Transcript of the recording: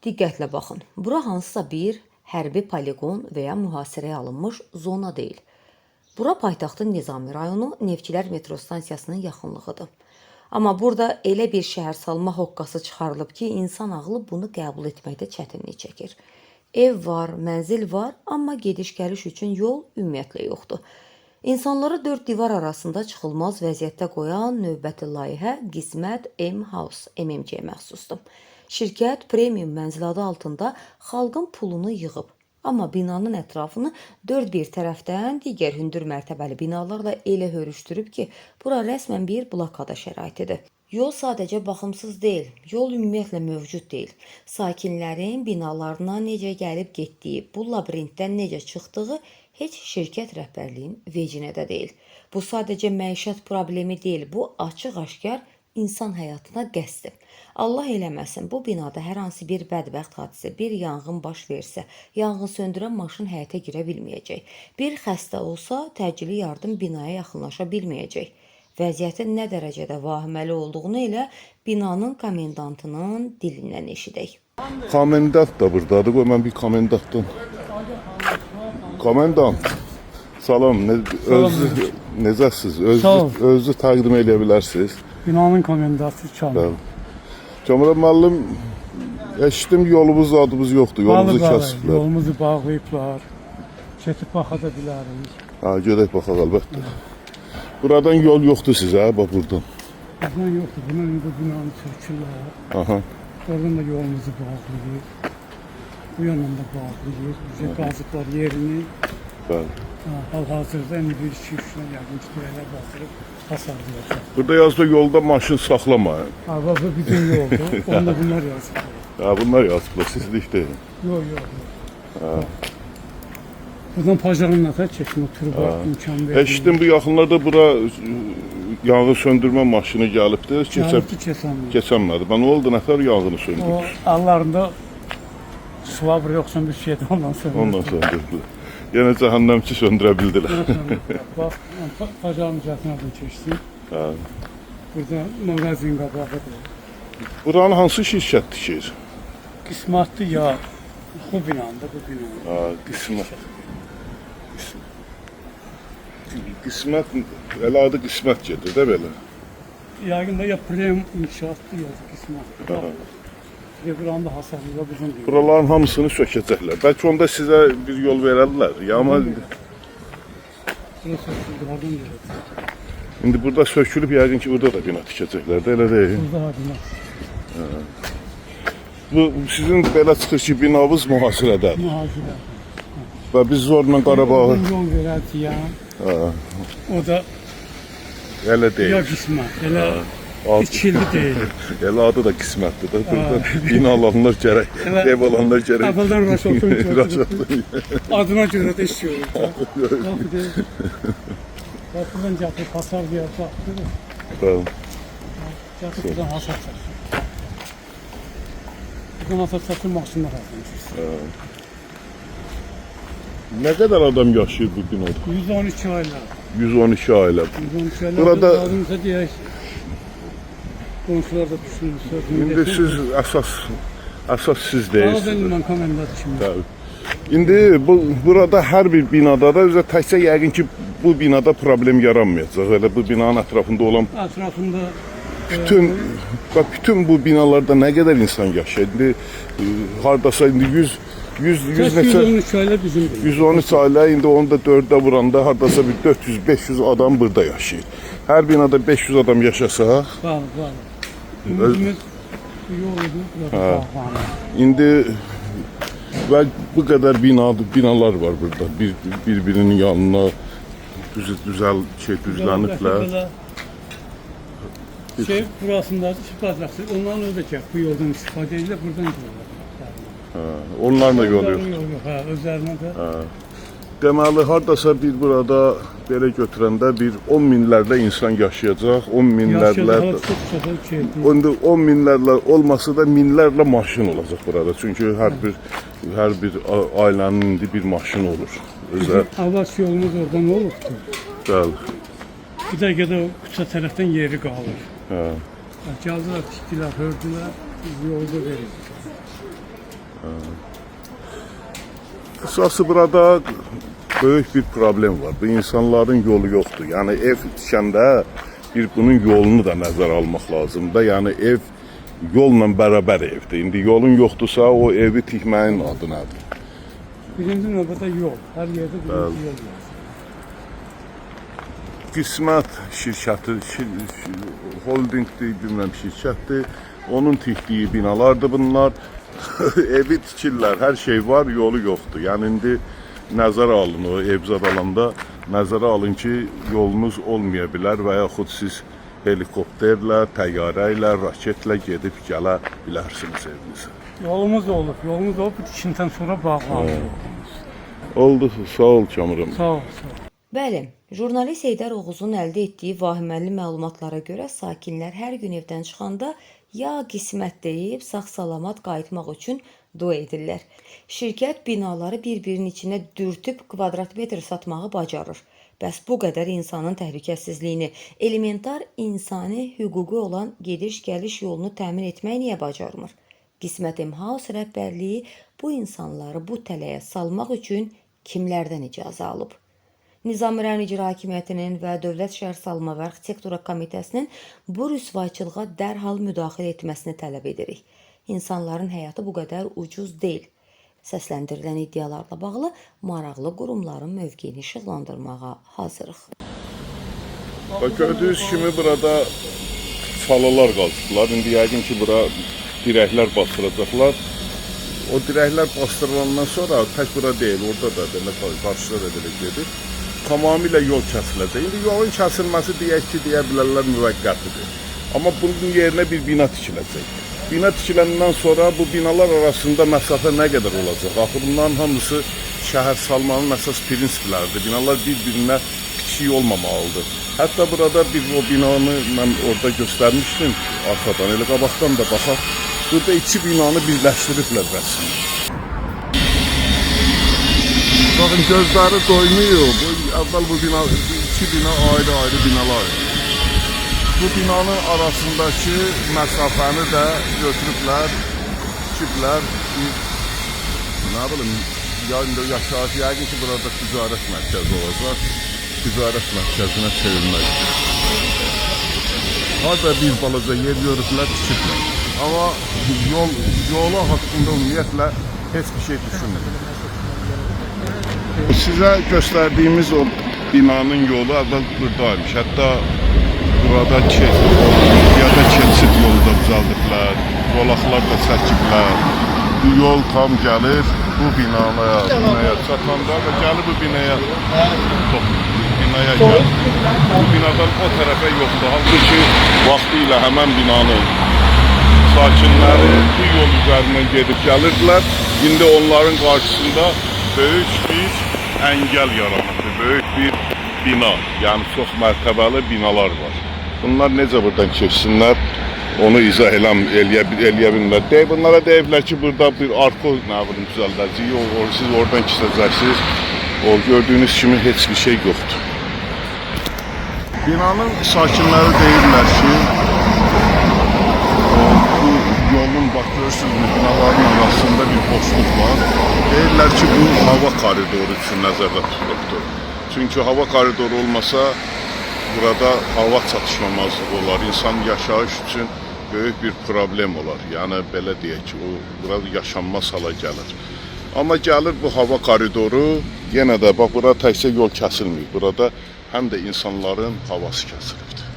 Diqqətlə baxın. Bura hansısa bir hərbi poliqon və ya mühasirəyə alınmış zona deyil. Bura paytaxtın Nizami rayonu Neftçilər metro stansiyasının yaxınlığıdır. Amma burada elə bir şəhər salma hoqqası çıxarılıb ki, insan ağlı bunu qəbul etməkdə çətinlik çəkir. Ev var, mənzil var, amma gediş-gəliş üçün yol ümumiyyətlə yoxdur. İnsanları dörd divar arasında çıxılmaz vəziyyətdə qoyan növbəti layihə Qismət M House MMC-yə məxsusdur. Şirkət premium mənzil adı altında xalqın pulunu yığıb. Amma binanın ətrafını dörd bir tərəfdən digər hündür mərtəbəli binalarla elə hörüşdürüb ki, bura rəsmən bir blokada şəraitidir. Yol sadəcə baxımsız deyil, yol ümumiyyətlə mövcud deyil. Sakinlərin binalarına necə gəlib getdiyi, bu labirintdən necə çıxdığı heç şirkət rəhbərliyinin vecinə də deyil. Bu sadəcə məişət problemi deyil, bu açıq-aşkar insan həyatına qəsddir. Allah eləməsin, bu binada hər hansı bir bədbəxt hadisə, bir yanğın baş versə, yanğın söndürən maşın həyətə girə bilməyəcək. Bir xəstə olsa, təcili yardım binaya yaxınlaşa bilməyəcək. Vəziyyətin nə dərəcədə vahiməli olduğunu elə binanın komendantının dilindən eşidək. Komendant da buradadır. Qoy mən bir komendantdan. Komendant. Salam. Ne, özü, necəsiz? Özü, Sağ ol. özü təqdim eləyə bilərsiniz. Binanın komendantı Kamil. Bəli. Kamran müəllim, eşitdim yolumuz adımız yoxdur. Yolumuzu Bağlı bağlı, kəsiblər. Yolumuzu bağlayıblar. Çetib baxa da bilərik. Ha, gedək baxaq əlbəttə. Buradan yol yoxdur sizə, bax buradan. Buradan yoxdur. Bundan indi binanı sökürlər. Aha. Oradan da yolumuzu bağlayır. Bu yandan da bağlayır. Bizə qazıblar yerini. Bəli. Ha, hal-hazırda indi bir, iki, üç dənə yəqin ki, dirəklər batırıb hasarlayacaq. Burada yazdı yolda maşın saxlamayın. Ha, bax bu bütün yoldur. Onu da bunlar yazıblar. Ha, bunlar yazıblar, sizlik deyil. Yox, yox, yox. Buradan pajarın nətər çəkmə turba imkan vermir. Eşitdim bu yaxınlarda bura yanğın söndürmə maşını gəlibdi, keçə Gəlibdi, keçəmir. keçəmədi. Mən nə oldu, nətər yanğını söndürdü? O əllərində şvabr yoxsa bir şeydir ondan sonra. Ondan söndürdülər. Yenə cəhənnəmçi söndürə bildilər. Bax, pajarın cəhətini keçdi. Hə. Burada mağazin qabağıdır. Buranı hansı şirkət tikir? Qismətli ya bu binanın bu binanın. Ha, qismət. Qismət, elə adı qismət gedir də belə. Yəqin də ya premium inşaatdır ya da qismətli. Bax, buranın da hasarlı bizim deyil. Buraların hamısını sökəcəklər. Bəlkə onda sizə bir yol verərlər. Ya amma Burası söküldü, hardan gələcək? indi burada sökülüb yəqin ki, burada da bina tikəcəklər də, elə deyil. Burada ha bina. Bu sizin belə çıxır ki, binavız mühasirədədir. Mühazirə. Və biz zorla Qarabağı Oradan yol verərdi ya. O da elə ya deyil. qismət. Elə Ad, ikili deyil. elə adı da qismətdir də. Burada bina alanlar gərək, Elə- ev alanlar gərək. Əvvəldən Raşotun gördüm. Raşotun. Adına görə də iş görür. Bax bir də- Bax buradan gətirib hasar deyəcəkdir. Bəli. Gətirib buradan hasar çəkir. Buradan hasar çəkir maşınlar hazırlanır. Nə qədər adam yaşayır bu binada? 112 ailə. 112 ailə. 112 ailə. Burada- Lazımsa deyək qonşular da düşünürsə. İndi siz əsas əsas siz Daha deyirsiniz. mən komendant kimi. Bəli. İndi bu burada hər bir binada da üzə təkcə yəqin ki bu binada problem yaranmayacaq. Elə bu binanın ətrafında olan Ətrafında bütün bax bütün bu binalarda nə qədər insan yaşayır. İndi hardasa indi 100 100 100 Tək neçə 112 ailə bizim deyil. 113 ailə indi onu da 4-də vuranda hardasa bir 400-500 adam burada yaşayır. Hər binada 500 adam yaşasa, Bəli, bəli. Ümidimiz yol idi, burada bağlanır. İndi və bu qədər bina binalar var burada. Bir bir-birinin yanına düz düzəl şey düzləniblər. Belə Şey burasındadır, ki, bədbəxtdir. Onların özü də ki, bu yoldan istifadə edirlər, buradan gəlirlər. Onların da yolu yox. Özlərinin yolu yox, hə, özlərinə də. Deməli hardasa bir burada belə götürəndə bir 10 minlərlə insan yaşayacaq. 10 Yaşayacaq, minlərlə hələ çox çox şeydir. İndi 10 minlərlə olmasa da minlərlə maşın olacaq burada. Çünki hər bir ailənin indi bir maşını olur. Özə Əvvəlki yolumuz oradan olubdur. bəli. Bir dəqiqə də o küçə tərəfdən yeri qalır. Hə. Gəldilər, tikdilər, hördülər, biz yolu da verirdik. Qısası burada böyük bir problem var. Bu insanların yolu yoxdur. Yəni ev tikəndə bir bunun yolunu da nəzərə almaq lazımdır. Yəni ev yolla bərabər evdir. İndi yolun yoxdursa o evi tikməyin adı nədir? Birinci növbədə yol. Hər yerdə birinci yol lazım. Qismət şirkəti, holdingdir, bilmirəm şirkətdir. Onun tikdiyi binalardır bunlar. Evi tikirlər, hər şey var, yolu yoxdur. Yəni indi nəzərə alın o ev zad alanda, nəzərə alın ki, yolunuz olmaya bilər və yaxud siz helikopterlə, təyyarə ilə, raketlə gedib gələ bilərsiniz evinizə. Yolumuz olub, yolumuz olub, bu tikintidən sonra bağlandı yolumuz. Oldu, sağ ol Kamran. Sağ ol, sağ ol. Bəli, jurnalist Heydər Oğuzun əldə etdiyi vahiməli məlumatlara görə sakinlər hər gün evdən çıxanda ya qismət deyib sağ-salamat qayıtmaq üçün dua edirlər. Şirkət binaları bir-birinin içinə dürtüb kvadrat metr satmağı bacarır. Bəs bu qədər insanın təhlükəsizliyini, elementar insani hüququ olan gediş-gəliş yolunu təmin etmək niyə bacarmır? Qismət M-House rəhbərliyi bu insanları bu tələyə salmaq üçün kimlərdən icazə alıb? Nizami rayon İcra Hakimiyyətinin və Dövlət Şəhərsalma və Arxitektura Komitəsinin bu rüsvayçılığa dərhal müdaxilə etməsini tələb edirik. İnsanların həyatı bu qədər ucuz deyil. Səsləndirilən iddialarla bağlı maraqlı qurumların mövqeyini işıqlandırmağa hazırıq. Bax gördüyünüz kimi burada çalalar qazıblar. İndi yəqin ki, bura dirəklər bastıracaqlar. O dirəklər bastırılandan sonra tək bura deyil, orada da belə qarşıda da belə gedir. Tamamilə yol kəsiləcək. İndi yolun kəsilməsi deyək ki, deyə bilərlər müvəqqətidir. Amma bunun yerinə bir bina tikiləcək. Bina tikiləndən sonra bu binalar arasında məsafə nə qədər olacaq? Axı bunların hamısı şəhər salmanın əsas prinsipləridir. Binalar bir-birinə kiçik olmamalıdır. Hətta burada bir o binanı mən orada göstərmişdim arxadan, elə qabaqdan da baxaq. Burada iki binanı birləşdiriblər rəsmən. Baxın gözləri doymuyor. Bu əvvəl bu bina, bu iki bina ayrı-ayrı binalar idi. Bu binanın arasındakı məsafəni də götürüblər, tikiblər bir nə bilim, yəni yaşayış, yəqin ki, burada ticarət mərkəzi olacaq. Ticarət mərkəzinə çevrilmək üçün. Harda bir balaca yer görüblər, tikiblər. Amma yola haqqında ümumiyyətlə heç bir şey düşünmür. Sizə göstərdiyimiz o binanın yolu əvvəl buradaymış. Hətta burada piyada keçid yolu da düzəldiblər, zolaqlar da çəkiblər. Bu yol tam gəlir bu binaya çatanda və gəlir bu binaya binaya gəlir. Bu binadan o tərəfə yoxdur. Halbuki vaxtilə həmən binanın sakinləri bu yol üzərindən gedib gəlirdilər. İndi onların qarşısında böyük bir əngəl yaranıbdır. Böyük bir bina, yəni çox mərtəbəli binalar var. Bunlar necə buradan keçsinlər, onu izah eləyə bilmirlər. Bunlara deyiblər ki, burada bir arka nə bilim düzəldəcəyik, siz oradan keçəcəksiniz. O gördüyünüz kimi heç bir şey yoxdur. Binanın sakinləri deyirlər ki, bu yolun bax görürsünüz binaların arasında bir boşluq var. Deyirlər ki, bu hava koridoru üçün nəzərdə tutulubdur. Çünki hava koridoru olmasa burada hava çatışmamazlığı olar. İnsan yaşayış üçün böyük bir problem olar. Yəni belə deyək ki, o burada yaşanmaz hala gəlir. Amma gəlir bu hava koridoru, yenə də bax bura təkcə yol kəsilmir. Burada həm də insanların havası kəsilibdir.